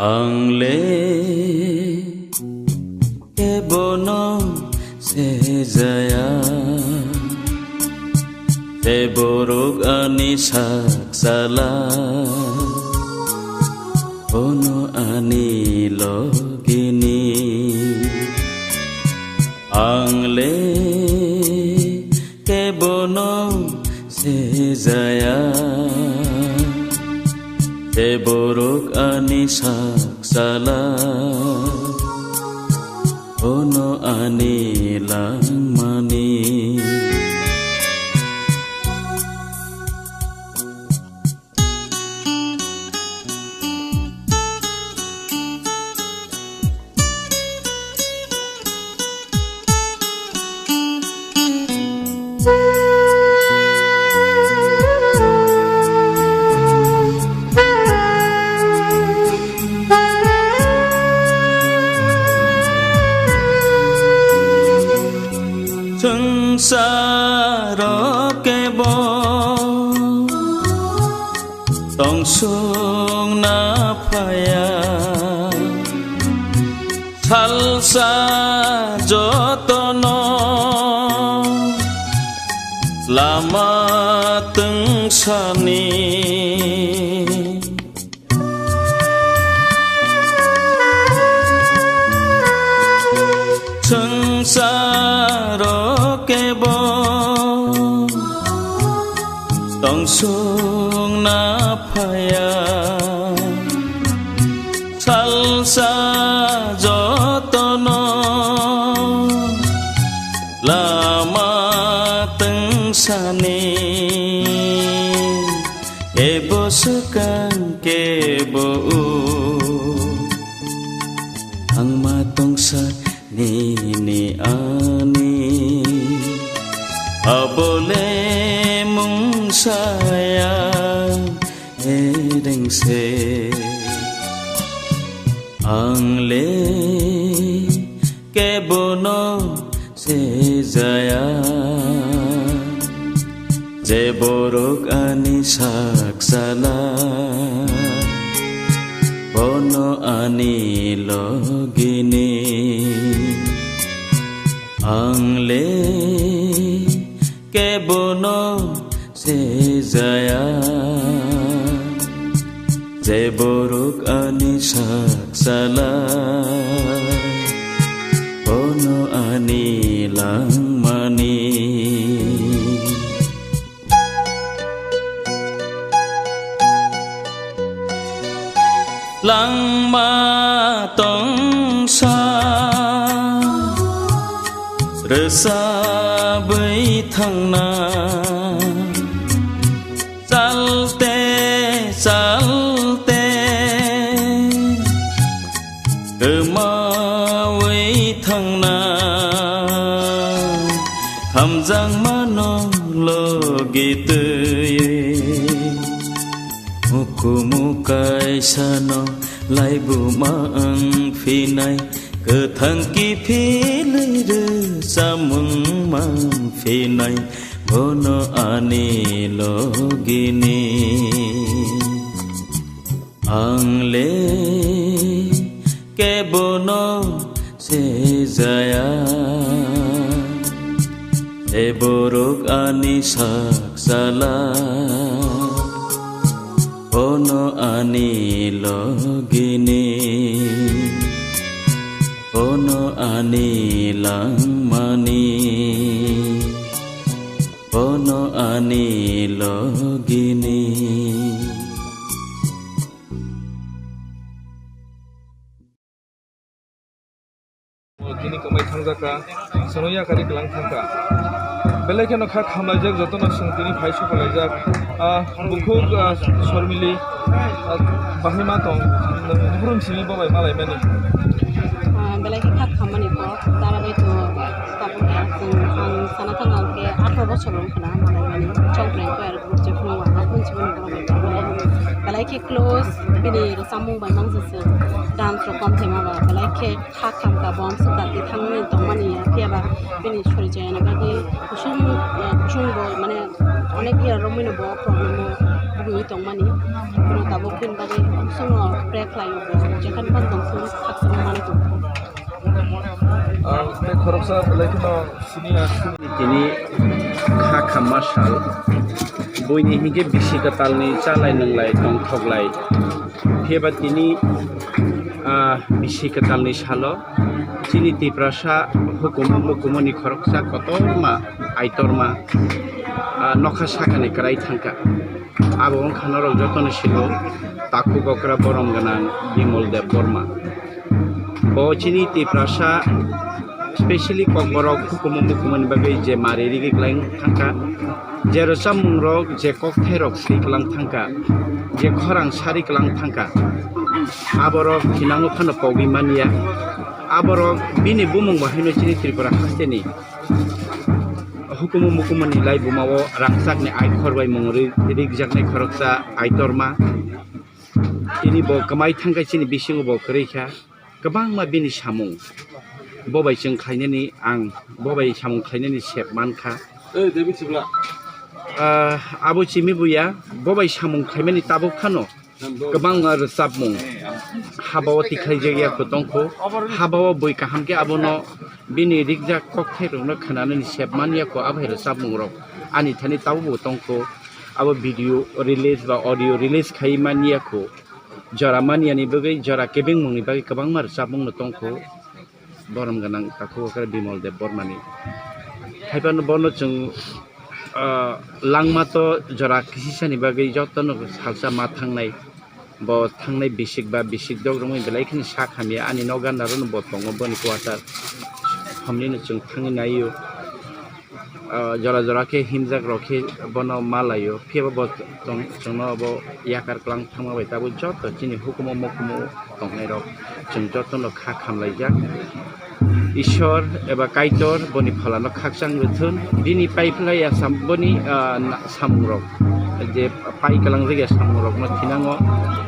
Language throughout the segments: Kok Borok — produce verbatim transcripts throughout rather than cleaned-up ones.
Ang le kebono sejaya, tei borok ani sak chala, bono ani logini. Ang le kebono sejaya, tei borok ani sak chala, bono ani langmani. Swngcharo kebo tongsongna phaiya, salsa jotono lama twngsani. Swngcharo kebo tongsongna phaiya, salsa jotono lama twngsani. Kebo swkang kebo o, ang ma tongsa nini ani, abole mungsaya erengse. Ang le kebono sejaya, je borok ani sak chala, bono ani logini. Ang le kebono sejaya, je borok ani sak chala, bono ani langmani. Langma tongsa rwsabwi thangna, chalte chalte kwmawi thangna, hamjakmano logi twi. Hukumu kaisano laibuma wng phinai, kwthang kiphilwi rwchapmung man phinai, bono ani logini. Ang le kebono sejaya, je borok ani sak chala, bono ani logini, bono ani langmani, bono ani logini. Tini kwmai thangjak kha, sono yakari kwlang thang kha. Belai kheno kha khamlaijak, jotono chwng tini phai sokolaijak. Ah, bukhuk, ah, Sormili, ah, bahai ma tong, nwng buphuru simi bo bai malaimani. Ah, belai khe kha khammani kok, dara bai tongo, tabuk khe chwng, ang sana thang ang khe atharo bochor wng khna malaimani, chongpreng khe aro buchuk phunuk ang aphuru simi bo bai malaimani. Belai khe close, bini rwchapmung bai mangsa se dance rok kom thema ba, belai khe kha kham kha, bo amswk dati thangwi tongmani ya, phiya ba bini sori chayani bagwi kusung, eh, kusung bo, mane, Onek year romwi no bo problem o bugwi tongmani. Bono tabuk bini bagwi sono pray khlai o bo. Jekhani phano tong phuru khakchangma manwi tong. Ang tei khoroksa belai kheno sini aswk. Tini kha khamma sal. Buini hinkhe bisi kwtalni chalai nwnglai tongthoklai. Phiya ba tini, ah, bisi kwtalni salo chini Tiprasa hukumu mukumuni khoroksa kotorma Aitorma, ah, nokha sakani kwrai thangkha. Abo wngkha norok jotono silo takhuk okra borom gwnang Bimol Deb Borma. Bo chini Tiprasa, specially Kokborok hukumu mukumuni bagwi je mari rigi kwlang thangkha, je rwchapmungrok, je kokthairok swi kwlang thangkha, je khorang sari kwlang thangkha, aborok thinango phano pogwi manya. Aborok bini bumung bo haino chini Tripura hasteni hukumu mukumuni laibuma o rangchakni aikhor bai mung ri-, rikjaknai khoroksa Aitorma. Tini bo kwmai thangkha chini bisingo bo kwrwi kha. Kwbangma bini samung bo bai chwng khlainani ang bo bai samung khlainani sep mankha. Ah, abo chimi buya bo bai samung khlaimani tabuk phano kwbangma rwchapmung habao tikhlaijak ya kho tongkho, habao bui kaham khe abono bini rikjak kokthairokno khwnanani sep man ya kho, abo hai rwchapmungrok ani thani tabukbo tongkho. Abo video release ba audio release khai man ya kho, jora man yani bagwi, jora kebengmungni bagwi kwbangma rwchapmungno tongkho. Borom gwnang takhuk okra Bimol Deb Bormani. Haiphano bono chwng, ah, langma to jora kisisani bagwi jotono salsa ma thangnai. Bo thangnai bisik ba bisik dok romwi belai kheno sak hamya ani nok gana rono bo tongo boni quarter. Hamnino chwng thangwi naio. Ah, jora jora khe himjak rok khe bono ma laio, phiya bo bo chwng-, chwngno bo yakar kwlang thangma bai tabuk joto chini hukumu mukumu tongnairok chwng jotono kha khamlaijak. Ishwar eba Kaitor boni phalano khakchang rwthun, bini paiphlai ya sam-, boni, ah, na-, samungrok je pai kwlangjak ya samungrokno thinango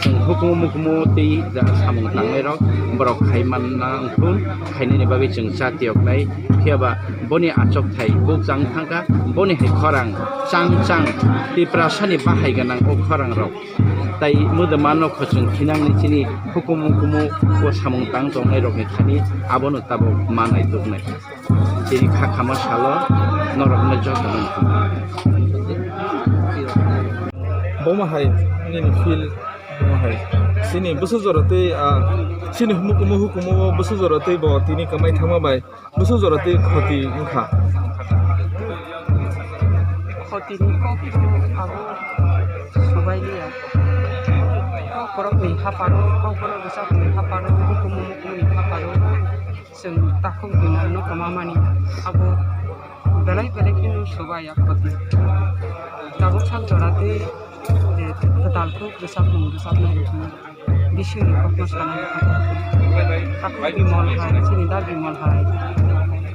chwng hukumu mukumu tei ja samung tangnairok borok khai manna wngthun, khainani bagwi chwng cha tiyoknai. Phiya ba boni achukthai bukchang thangkha, boni hai khorang chang chang Tiprasani bahai gwnang o khorangrok. Tai modo mano khosong thinangni chini hukumu hukumu o samung tang tongnairokni thani abono tabuk manai tubunai. Chini kha khama salo norokno jotono. Bomo hai nini feel, bomo hai. Chini bwswk jora tei, ah, chini hukumu hukumu bwswk jora tei bo tini kwmai thangma bai bwswk jora tei khoti wngkha. Khotini kok abo subai liya. Kokborokni haparo, kokborok rwchapni haparo, hukumu mukumuni haparo. Chwng takhuk bini no kwma mani abo belai belai kheno soba ya khoti. Tabuk sal jora tei, eh, kwtal khuk rwchapmung rwchapnai rwchapmung bisingni kokno sana rwkha. Takhuk Bimol hai, chini da Bimol hai,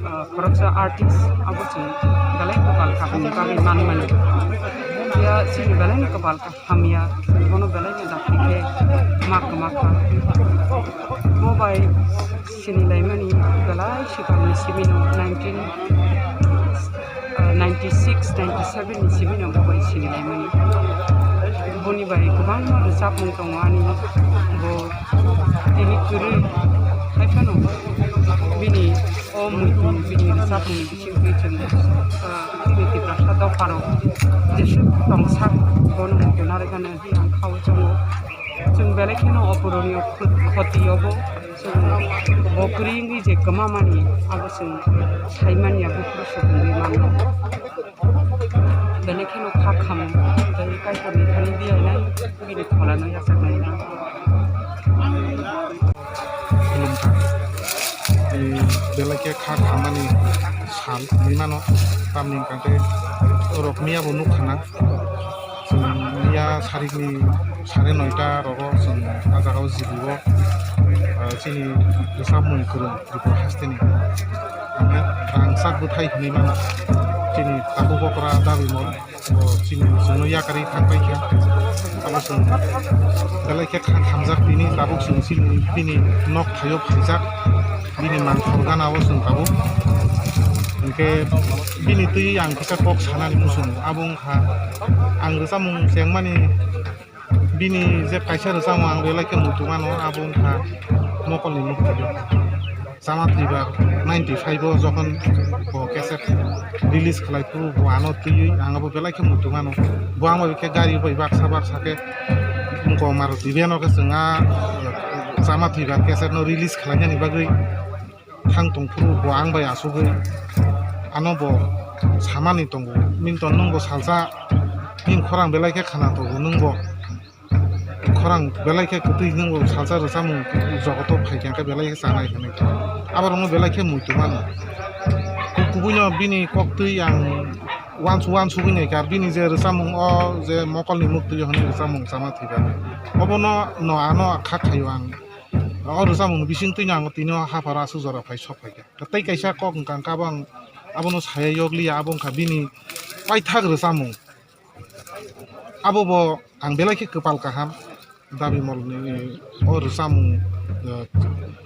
ah, khoroksa artist abo chwng belai kwtal kaham bagwi man mani. Ya chini belai no kwtal kaham. Hamya, bono belai no dakti khe ma kwma kha. Bo bai sini laimani belai swkangni simi no nineteen, ah, ninety six, ninety seven ni simi no bo bai sini laimani. Boni bai kwbangma rwchapmung tongo ani, bo tini kwrwi hai phano bini o muitu bini rwchapmung. Chwng twi chwng, ah, chini Tiprasa dophano jeswk tongsak bono muitu narwknani ang kha-o chongo. Chwng belai kheno oporoni khoti obo. Chwng bo kwrwi wngwi je kwma mani abo chwng sai manya buphuru sukungwi mano. Belai kheno kha khamo tei Kaitorni thani biyanai bini pholano yachaknai. Khulumkha. Tei belai khe kha khamani sal hinwi mano. Tamni hwnkha khe rok miya bo nukha na. Chwng miya sarikni sare noita rogo chwng ah jagao jibugo, ah, chini bwsa mui kwrwng Tripura hasteni. Rangchak bwthai hinwi mano. Chini tabuk okra dabi mol, bo chini chwngno yakarwi thang paikha. Abo chwng belai khe kha-, khamjak tini, tabuk chwng chini bini nok thaio phaijak, bini mangkhor gana o chwng tabuk. Hinkhe bini twi ang kisa kok sanani muchungo, abo wngkha ang rwchapmung chengmani. Bini je kaisa rwchapmung ang belai khe muitu mano, abo wngkha Mokolni Muktwi. Chama Thwibar ninety five o jokhon bo cassette release khlai phuru bo ano twiwi ang abo belai khe muitu mano. Bo ang bai khe gari bai baksa baksa khe wngkha Maruti van o khe chwng a Chama Thwibar cassette no release khlainani bagwi thang tong phuru bo ang bai asugwi ano bo samani tongo. Minton nwng bo salsa nini khorang belai khe khana tongo, nwng bo khorang belai khe kwtwi, nwng bo salsa rwchapmung jogoto phai khe belai khe chanai hwnwi. Aborokno belai khe muitu mano. Ku-, kubuino bini kok twi ang uansu uansugwi naikha, bini je rwchapmung o je Mokolni Muktwi hwnwi rwchapmung Chama Thwibar, obono no ano kha khaio ang. O rwchapmung bising twino ang tini o hapharo aswk jora phai sok phaikha. Tei kaisa kok wngkha, wngkha abo ang abono saya yokliya, abo wngkha bini paithak rwchapmung. Abo bo ang belai khe kwpal kaham, Dabi Molni o rwchapmung, eh,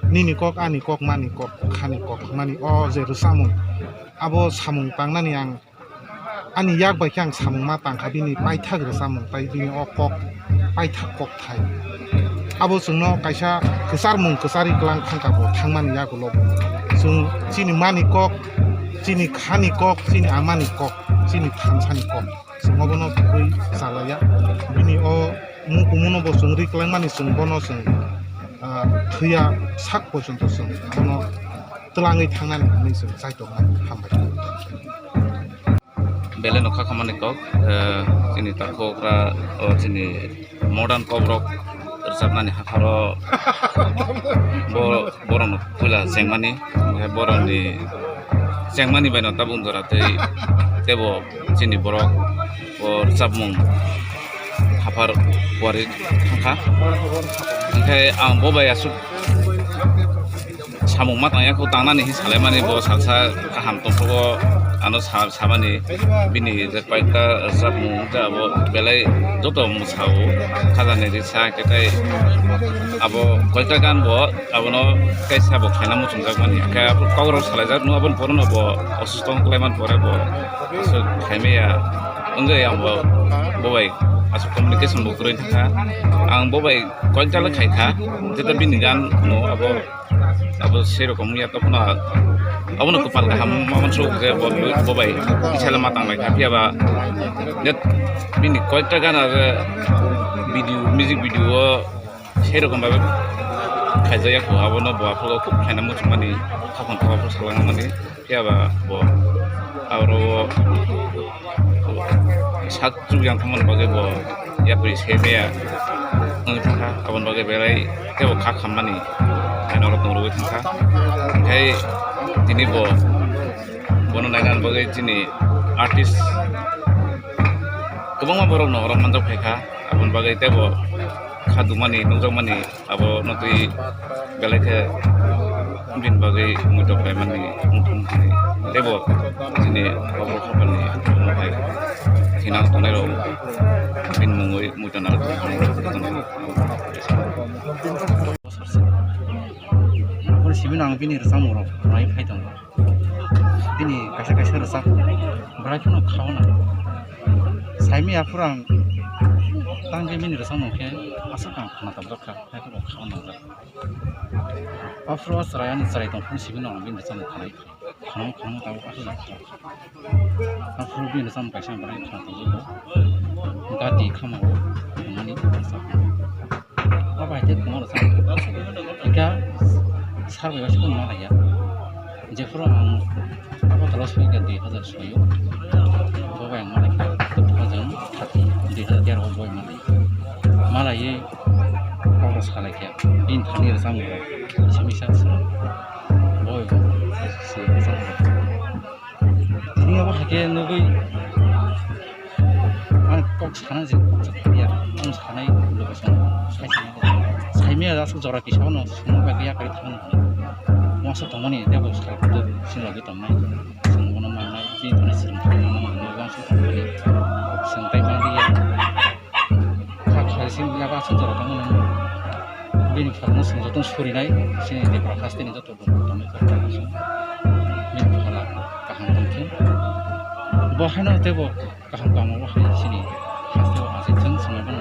nini kok, ani kok, mani kok, khani kok, mani o je rwchapmung, abo samung tangnani ang ani yak bai khe ang samung ma tangkha, bini paithak rwchapmung tai bini o kok paithak kok thai. Abo chwngno kaisa kwcharmung kwcharwi kwlang thangkha bo thangmani yagulo bo. Chwng chini mani kok, chini khani kok, chini amani kok, chini thansani kok. Chwng obono tubui chalaiya. Bini o mukumuno bo chwng ri kwlangmani chwng bono chwng, ah, thwiya sak pojonto chwng bono twlangwi thangnani hwnwi chwng chaitok nai. Hambai. Belai no kha khamani kok, eh, chini takhukra, o chini modern kokrok rwchapnani hapharo bo borokno puila chengmani, onkhe borokni chengmani baino tabuk jora tei teibo chini borok o rwchapmung haphar kuarwi thangkha. Hinkhe ang bo bai aswk samung ma tangya kho, tangnani hi salaimani bo salsa kaham tongthokgo ano sa-, samani bini je koyekta rwchapmung je abo belai joto mwsao khajani risa khe tei abo koyekta gan bo abono kaisa bo khaina muchungjakmani khe abo kokrok salaijak no aboni porono bo osusto wngkhlaimani pore bo aswk khaimaya wngwi ang bo bo bai aswk communication bo kwrwi thangkha ang bo bai. Koyekta le khaikha, jeta bini gan no abo, abo sei rokom ya tongphano, abono kwpal kaham ma mansuk je bo, bo bai bisala ma tanglaikha, phiya ba je bini koyekta gan aro video, music video o sei rokom babe khaijak ya kho, abono bo aphuru khub khaina muchungmani, khaphang khaphang salangmani. Phiya ba bo aro o sak chuk yang thangmani bagwi bo yapri se maya wngwi thangkha, aboni bagwi belai teibo kha khammani norok tong rwui thangkha. Hinkhe tini bo bono nainani bagwi chini artist kwbangma borokno oro manjak phaikha, aboni bagwi teibo kha dumani nukjakmani. Abo notwi belai khe bini bagwi muitok khlaimani wngthung hinwi teibo chini obo khaphani omo hai thinang tongnai rok bini mungwi muitok nang tong. Aboni simi no ang bini rwchapmung rok nai phai tongo. Bini kaisa kaisa rwchap belai kheno kha o nang. Saimaya phuru ang tang khe bini rwchapmung khe aswk ang khna tabjak kha, haikhe bo kha o nangjak. Aphuru o chwrai ani chwrai tong phuru simi no ang bini rwchapmung khanai, khanang khanang tabuk aswk jak kha. Aphuru bini rwchapmung kaisa ang belai khna tabjak kha. Gati khama o thangmani rwchap. Abo hai khe kwmaro sa. Hingkhe sar bai waisa phano ma laiya. Jephuru ang Agartala soika dui hazar soi o. Bo bai ang ma laikha two thousand thirteen, dui hazar tero o bo bai ma laikha. Ma laiwi kok rw sa laikha. Bini thani rwchapmung rok kisa misa se. Bo bai bo se rwchapmung rok. Tini abo hai khe nugwi ang kok sana je kok ya, ang sanai loge song sai sanai. Saimaya aswk jora kisa no songwi bai ya kai thang. Masa tongmani tei bo sal kotor chini logi tongnai. Chwng bono mannai, chini thani swrwng khaimano mwnwi uansuk tongmani. Chwng tei manliya. Kha khai se yago aswk jora tongmani. Bini phalno chwng jotono surinai, chini Tripura hasteni joto borok tongnai kha. Bini phala kaham tongthung. Bo haino tei bo kaham tongma bo hai chini hasteo achai chwng swmai.